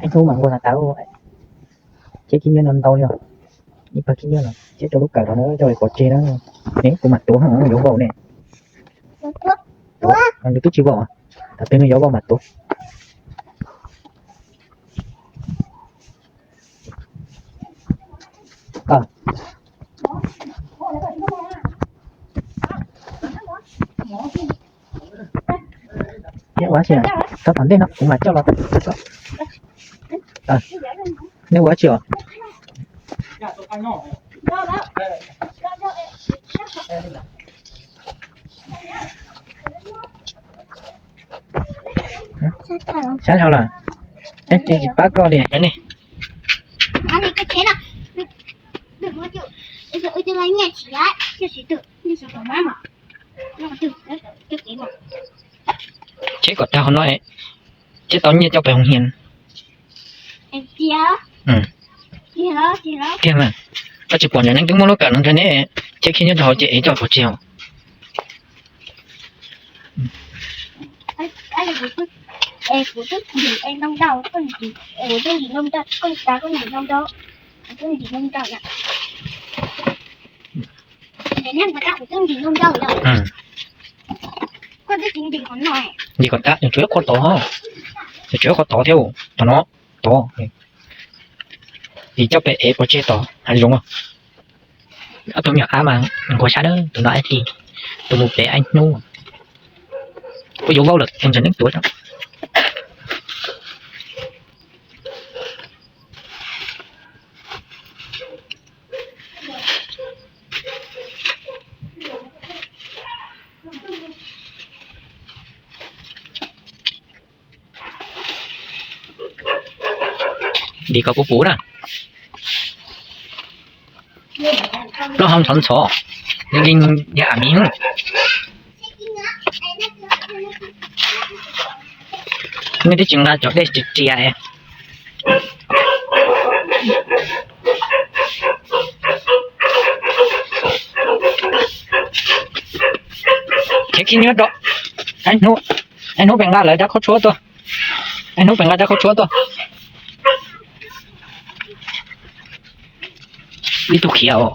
Ib hnub mas nquag tas tas, cheb khib nyiab no ntau li os. Ib pawg khib nyiab no cheb rau lub kawm rau na, coj pov tseg na. Ne kuv mam tuav, yuav vau ne. Nws twb tsis vau, thaum twg nws yuav vau mam tuav. Neb ua tsi? Tau tom ntej no kuv mam coj los. Neb ua tsi os? Sab dhau lawm, es tsis pab koj li ne. Cheb kom tag hauv no, cheb tau nyiaj coj pem hoo hias. Tiag mas, koj tsis pom ntawm neeg twb muaj lub kawm no rau neb, cheb khib nyiab rau hauv ces ev coj pov tseg os. Ntim kom tag, nws tsuas yog qhov tod, nws tsuas yog qhov tod thiab, tom no, tod. Ces coj pem ev pov tseg tod hav zoov. Ob tug me nyuam qab mas nquag sab dawb, tus no ab ti, tus mus pem ab hnub. Kuj yuav vau lawm, ntawm neeb tuav. Dim kom puv puv na. Plaub hau ntxhov ntxhov, li li yam miv. Nej twb tsis nqa cov dej ris rias. Cheb khib nyiab rau. Ab hnub pem nqa lawv rab khaub tshuab tuaj. Ab hnub pem nqa rab khaub tshuab tuaj. Ib tug khiav os.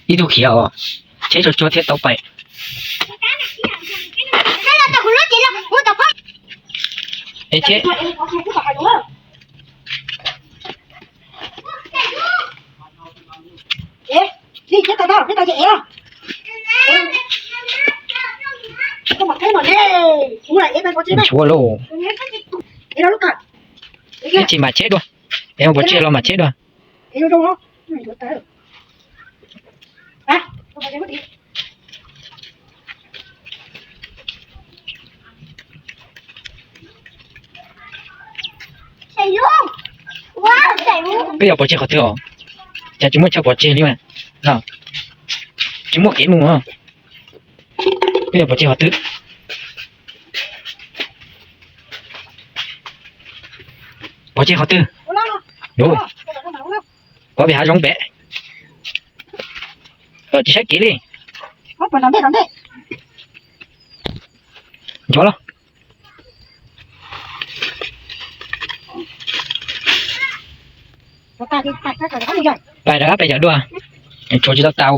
Ib tug khiav os. Cheb tsuag tsuag thiab tau pais. Es cheb. Tshuav lauj. Ib chim mam cheb dua. Es ua pov tseg los mam cheb dua. Peb yuav pov tseg qhov twg os? Cas tsis muaj chaw pov tseg li mas. Tsis muaj kev mus. Peb yuav pov tseg qhov twg? Pov tseg qhov twg? Pov pem hav zoov pem. Tsis saib kev li. Nchuav los. Pais rov qab pem yawm dua. Tshuav tsis tau tau.